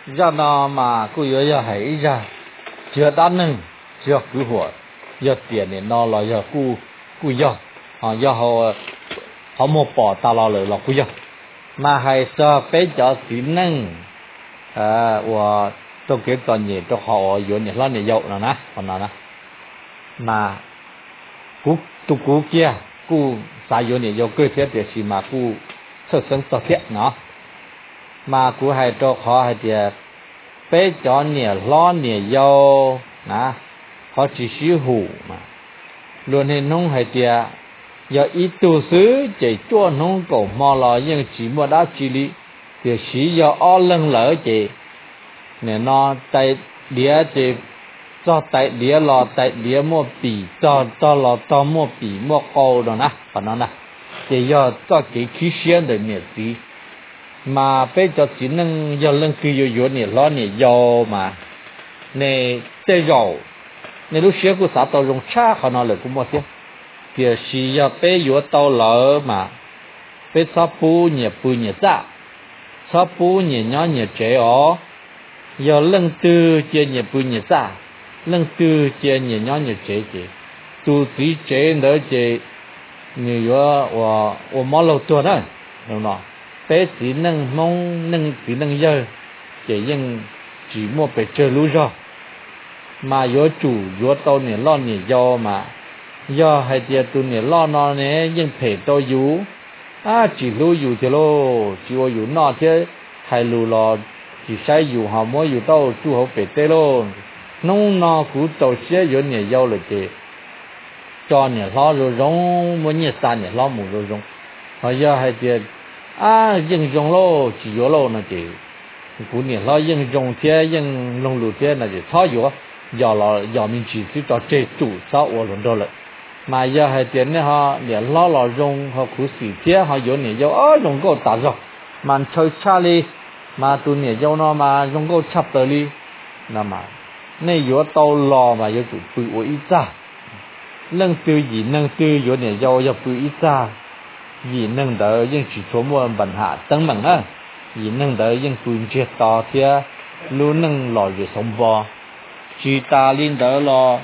Zaj no mas kuj yuav yog hais ib zaj, tsis yog dab neeg, tsis yog kwv huam, yog tiam nim no los yog kuj yog, yog qhov muag pom tas los lawm los kuj yog. Mas hais txog peb cov txiv neej uas raug kev txom nyem rau qhov uas yuav niam hlob niam yau no na, qhov no na, mas tus kuv kiag kuj xav yuav niam yau kawg thiab tiam sis mas kuj txhawj xeeb txog thiab no. Mas kuv hais rau qhov hais tias peb cov niam hlob niam yau na, qhov tsis sib hum mas luag niaj hnub hais tias yog ib tug xwb ces cuaj hnub kaum hmo los yeej tsis muaj dab tsi li, tiam sis yog ob leeg lawm ces nim no tais diav ces txog tais diav los tais diav muaj pim, txog tog los tog muaj pim muaj qau no na, qhov no na. Ces yog txoj kev khib siab ntawm niam txiv. Mas peb cov txiv neej yog leej twg yuav yuav niam hlob niam yau mas nej tej zaum nej lub siab kuj xav tau zoo tshaj qhov no lawm kuj muaj thiab. Tiam sis yog peb yuav tau lawm mas peb txhob pub nyias pw nyias txaj, txhob pub nyias nyob nyias tsev os. Yog leej twg cia nyias pw nyias txaj, leej twg cia nyias nyob nyias tsev ces tus txiv tsev ntawd ces nws yuav ua mob laug tuag na. Peb txiv neej Hmoob, neej txiv neej yawg ces yeej tsis muaj pes tsawg lub zog. Mas yuav tsum yuav tau niam loj niam yau mas, yog hais tias tus niam loj no ne yeej phem rau yus, tsis hlub yus tiag lauj, tsis ua yus noj thiab, hais lus los tsis saib yus ho muab yus tau tsuj hauv pem teb lauj. Hnub no kuv rau siab yuav niam yau lawm ces tso niam hlob zoo zoo, muab nyiaj xa niam hlob mus zoo zoo. Ho yog hais tias, a, yeej zoo lauj, tsis yuav lauj no ces kuv niam hlob yeej zoo thiab yeej mloog lus thiab no ces txhob yuav, yog los yog me ntsis xwb, tso tseg, tsum txhob ua hluas nraug lawm. Mas yog hais tias nej ho niam hlob los zoo ho khuv xim thiab ho yuav niam yau zoo nkauj tas zog, mas ntshaw tshaj li, mas tus niam yau no mas zoo nkauj tshaj plaws li no, nej yuav tau los mas yuav tsum pw ua ib txaj. Leej twg yim neeg twg yuav niam yau yog pw ib txaj, yim neeg ntawd yeej tsis tshua muaj npa ham teeb meem na, yim neeg ntawd yeej pw ntsiag to thiab lub neej lom zem xauv npo. Tsis tas li ntawd los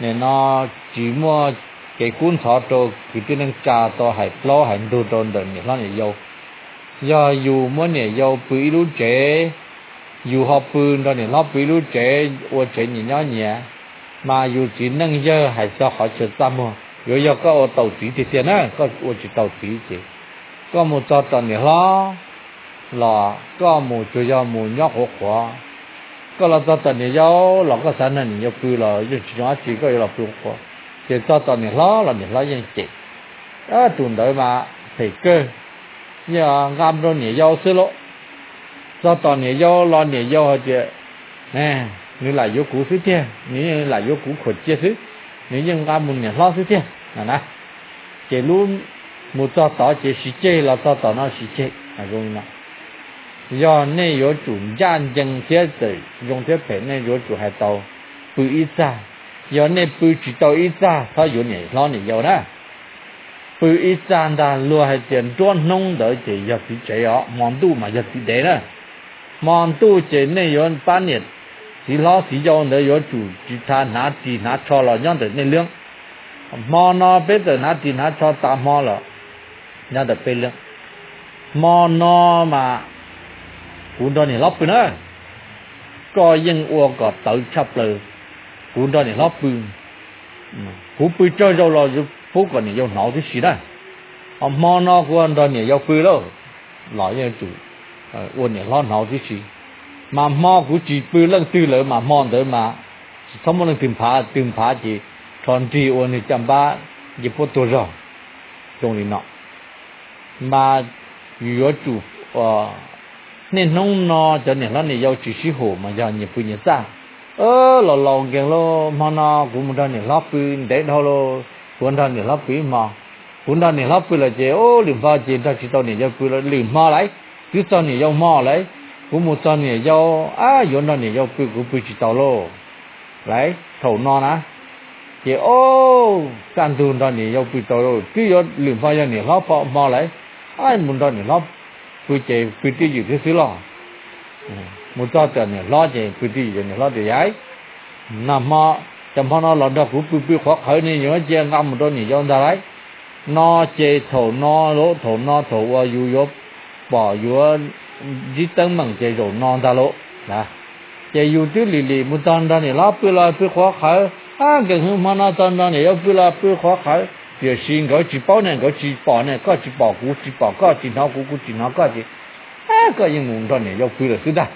nim no tsis muaj kev kub ntxhov rau kwv tij neej tsa tau hais plaub hais ntug rau ntawm niam hlob niam yau. Yog yus muab niam yau pw ib lub tsev, yus ho pw nrog niam hlob pw ib lub tsev, ua tsev nyias nyob nyias, mas yus txiv neej yawg hais txog qhov chaw txaj muag yuav yog koj ua tau txiv tiag tiag na, koj ua tsis tau txiv ces koj mus txog tom niam hlob los koj mus tsuas yog mus nyob qhuav qhuav. Koj los txog tom niam yau los koj xav nrog niam yau pw los yeej tsis zoo dab tsi, koj yuav los pw qhuav, ces txog tom niam hlob los niam hlob yeej cem. Tus ntawd mas phem kawg, yeej nqa rau niam yau xwb lauj. Txog tom niam yau los niam yau hais tias, nws lam yuav kuv xwb tiag, nws yeej lam yuav kuv khuam cia xwb, nws yeej nqa mus niam hlob xwb tiag na. Ces lub mus txog tod ces siv ceg, los txog tom no siv ceg. Yog nej yuav tsum ncaj ncees thiab txawm zoo thiab phem nej yuav tsum hais tau pw ib txaj. Yog nej pw tsis tau ib txaj txhob yuav niam hlob niam yau na. Pw ib txaj ntag, luag hais tias nruab hnub ntawd ces yog txiv tsev os, hmo ntuj mas yog txiv dev na. Hmo ntuj ces nej yuav pab niam txiv hlob txiv yau ntawd yuav tsum tsis tas hnav ris hnav tsho los nyob ntawm nej lub. Hmo no peb txawm hnav ris hnav tsho tas hmo los nyob ntawm peb lub. Hmo no mas kuv nrog niam hlob pw na, koj yeej ua kom tawv tshaj plaws, kuv nrog niam hlob pw. Kuv pw tsawg zaus los yuav pub kom niam yau hnov tib si na. Ho hmo no kuv nrog niam yau pw lauj, los yeej yuav tsum ua niam hlob hnov tib si. Mas hmo kuv tsis pw leej twg lawm mas hmo ntawd mas tsis txhob muaj leej twg phav, twg phav ces rho nrig ua nws caj npab nce puab tuag zog. Zoo li no mas yus yuav tsum, niaj hnub no cov niam hlob niam yau tsis sib hum mas yog nyias pw nyias txaj. Los laus nkees lauj, hmo no kuv mus nrog niam hlob pw ntev dhau lauj, kuv nrog niam hlob pw ib hmo. Kuv nrog niam hlob pw lawm ces lwm hmo ces nrog tsis tau niam yau pw lawm, lwm hmo lawm twb txog niam yau hmo lawm, kuv mus txog niam yau, a, yuav nrog niam yau pw kuv pw tsis tau lauj. Lawm thaum no na, ces o, kaj ntug nrog niam yau pw tau lauj, twb yuav lwm hmo yog niam hlob pw hmo lawm, a, mus nrog niam hlob pw ces pw twj ywm thiab xwb los. mus txog tom niam hlob ces pw twj ywm, niam hlob tias, Yam, nag hmo, cov hmo no los nrog kuv pw pw qhuav qhawv ne, yuav cia nqa mus rau niam yau ntag lauj. No ces thaum no lauj, thaum no thaum uas yus yuav pom yuav ntsib teeb meem ces zaum no ntag lauj. Ces yus twb lim lim mus txog nrog niam hlob pw los pw qhuav qhawv, nkees hwv hmo no txog nrog niam yau pw los pw qhuav qhawv, tiam sis nkawd tsis paub ne, nkawd tsis pom ne, koj tsis pom kuv tsis pom koj, tsis hnov kuv kuv tsis hnov koj ces koj yeej mus nrog niam yau pw lawm xwb ntag.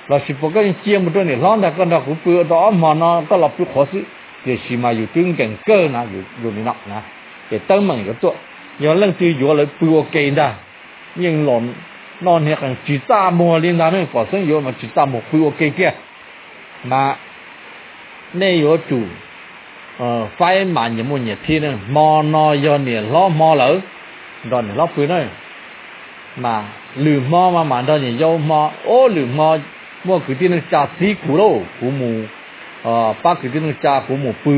Lossis puas koj yeej cia mus rau niam hlob ntag, koj nrog kuv pw ua tau ob hmo no koj los pw qhuav xwb. Tiam sis mas yus twb nkees kawg na, yus li no na, ces teeb meem yuav tuaj. Yog leej twg yuav lawv pw ua ke ntag, yeej los noj niag qees tsis txaj muag li ntag ne, pom xeeb yuav mas tsis txaj muag, pw ua ke kiag. Mas nej yuav tsum faib mas nyias muaj nyias thib na. Hmo no yog niam hlob hmo lawm, nrog niam hlob pw na. Mas lwm hmo mas mam nrog niam yau hmo, ub, lwm hmo muaj kwv tij neej tsa txib kuv lauj, kuv mus pab kwv tij neej tsa, kuv mus pw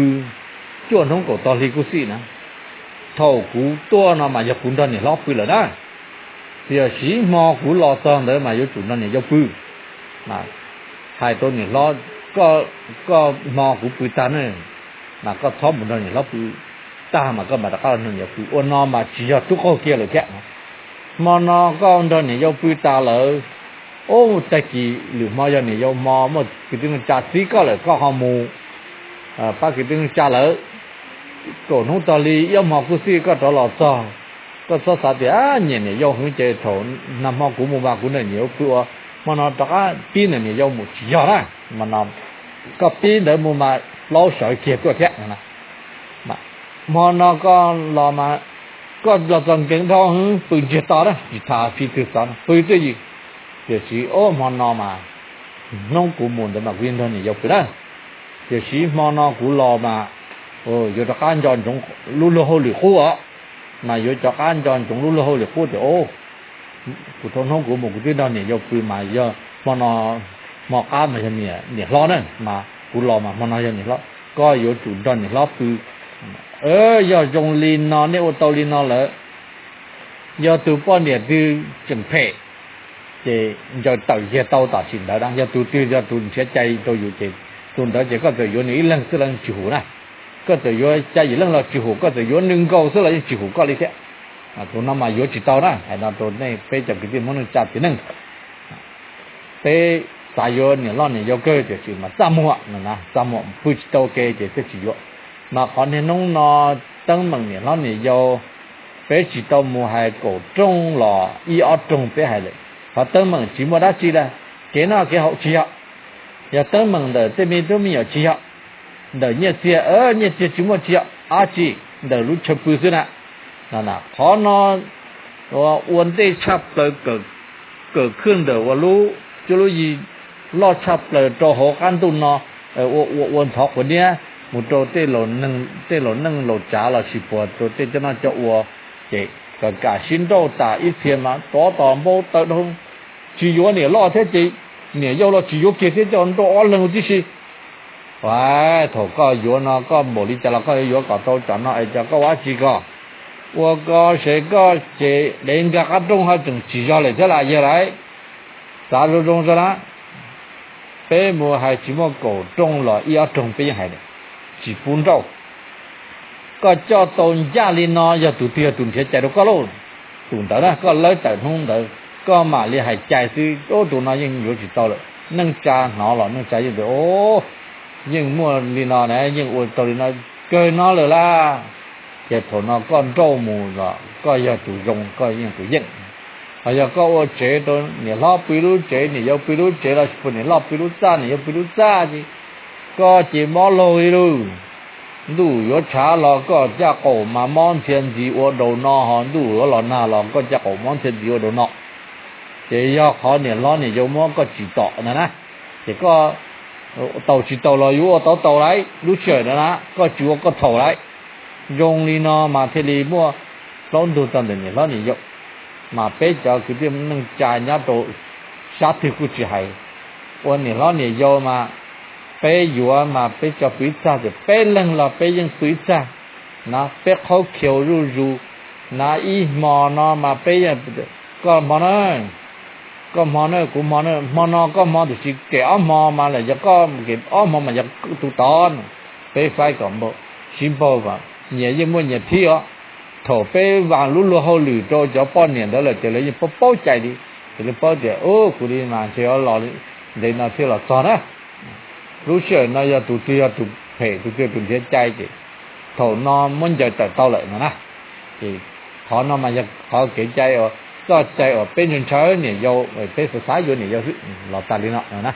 cuaj hnub kaum tog hli kuj xij na. Thaum kuv tuaj no mas yog kuv nrog niam hlob pw lawm na. Tiam sis hmo kuv los txog ntawd mas yuav tsum nrog niam yau pw. Hais rau niam hlob, koj hmo kuv pw tag na, mas koj txhob mus nrog niam hlob pw, tag mas koj mam rov qab los nrog niam yau pw. Ua no mas tsis yog tub qaug kiag lawm thiab. Hmo no koj nrog niam yau pw tas lawm, ub, tag kis lwm hmo yog niam yau hmo, muaj kwv tij neej tsa txib koj lawm koj ho mus pab kwv tij neej tsa lawm. Kaum hnub tog hli ib ob hmo kuj xij koj rov los txog, koj txhob xav tias nyiam niam yau heev ces thaum nag hmo kuv mus mas kuv nrog niam yau pw ua, hmo no rov qab pib nrog niam yau mus, tsis yog na. Hmo no koj pib ntawd mus mas plaub sawv kiag tuaj thiab. Hmo no koj los mas koj los txog nkees dhau heev, pw ntsiag to na, tsis tas fij twg xov pw twj ywm. Tiam sis ub, hmo no mas hnub kuv mus ntawd mas kuv yeej nrog niam yau pw na. Tiam sis hmo no kuv los mas yuav rov qab nco ntsoov lub luag hauj lwm qub os, mas yuav rov qab nco ntsoov lub luag hauj lwm qub tias, kuv thaum hnub kuv mus kuv twb nrog niam yau pw mas yog hmo no, hmo qab mas yog niam hlob na, mas kuv los mas hmo no yog niam hlob. Koj yuav tsum nrog niam hlob pw. Yog zoo li no, nej ua tau li no lawm, yog tus poj niam twg tseem phem ces ncaws tawm kiag tau tam sim ntawd na. Yog tus twg yog tus nrhiav cai rau yus ces tus ntawd ces koj txawm yuav nws ib leeg xwb los yeej tsis hum na. Koj txawm yuav xya yim leej los tsis hum, koj txawm yuav nws nkaus xwb los yeej tsis hum koj li thiab. Tus no mas yuav tsis tau na. Hais no rau nej peb cov kwv tij Hmoob neej tsa txiv neej, peb xav yuav niam loj niam yau kawg tiam sis mas txaj muag, txaj muag pw tsis tau ke ces thiaj tsis yuav. Mas qhov niaj hnub no teeb meem niam hlob niam yau, peb tsis tau mus hais kaum rooj los ib ob rooj peb hais lawm. Qhov teeb meem tsis muaj dab tsi li, kev noj kev haus tsis yog, yog teeb meem ntawm tej me tub me nyuam tsis yog, ntawm nyiaj txiag, nyiaj txiag tsis muaj tsis yog dab tsi, ntawm lub chaw pw xwb na. Qhov no ua ntej tshaj plaws, kawm khwj ntawm ua lub cuab lub yig loj tshaj plaws rau hauv qab ntuj no, ua ua ua ntxhov quav niab mus rau tej laus neej laus tsav lossis puas rau tej cov noj cov ua, ces kam kam sib nrauj tas ib txhia mas tov tos npau taws dhau, tsis yuav niam loj thiab ces niam yau los tsis yuav kiag thiab, coj nrauj ob leeg tib si. Thaum koj yuav no koj npaum li cas los koj yuav kom tau tsam no es cas koj ua dab tsi ko, ua ko sev koj ces dev nkag qab rooj ho tseem tsis yog lawm thiab las yawg lauj. Xav zoo zoo zog na, peb mus hais tsis muaj kaum rooj los ib ob rooj peb yeej hais tsis pub nrauj. Koj coj tau ncaj li no yog tus twg yog tus nrhiav cai rau koj lauj? Tus ntawd na, koj lawb tawm hnub ntawd koj mam li hais cai xwb, tus no yeej yuav tsis tau lawm. Neej tsa hnov los neej tsa yeej tias, yeej muaj li no na, yeej ua tau li no kawg no lawm lauj. Ces thaum no koj nrauj mus los koj yog tus zoo, koj yeej tus yeej. Ho yog koj ua tsev rau niam hlob pw lub tsev, niam yau pw lub tsev lossis puas niam loj pw lub txaj, niam yau pw lub txaj ces koj ces mob laug li lauj. Ntuj yuav tshav los koj caj qaum mas mob ntxhia ntxiv ua daus no, ho ntuj yuav los nag los koj caj qaum mob ntxhia ntxiv ua daus no. Ces yog qhov niam hlob niam yau muab koj tsim tom ntag na. Ces koj tau tsis tau los yuav ua tau tau lauj, lub sij hawm ntawd na koj tsis ua koj txhaum lauj. Zoo li no mas thiaj li muaj plaub ntug txog ntawm niam hlob niam yau. Mas peb cov kwv tij neej tsa nyob rau sab twg kuj tsis hais, ua niam hlob niam yau mas peb yuav mas peb tso pw ib txaj, ces peb leeg los peb yeej pw ib txaj na, peb qhaub khiaus zuj zus na. Ib hmo no mas peb yeej, koj hmo na, koj hmo na, kuv hmo na, hmo no koj hmo tiam sis kem ob hmo mas los yog koj, kem ob hmo mas yog tus tod no. Peb faib kom npaug, sib npaug kom nyias yeej muaj nyias thib os. Thaum peb vam lub luag hauj lwm rau cov poj niam ntawd lawm ces lawv yeej paub paub cai li, ces lawv paub tias, u, kuv li mas ntshe los ntev no thiaj los txog na. Lub sij hawm no yog tus twg yog tus phem, tus twg yog tus nrhiav cai ces thaum no muab ncaws tawm tau lawm no na. Ces qhov no mas yog qhov kev cai uas txoj cai uas peb ntshaw ntshaw niam yau, peb xav xav yuav niam yau xwb los tag li no na.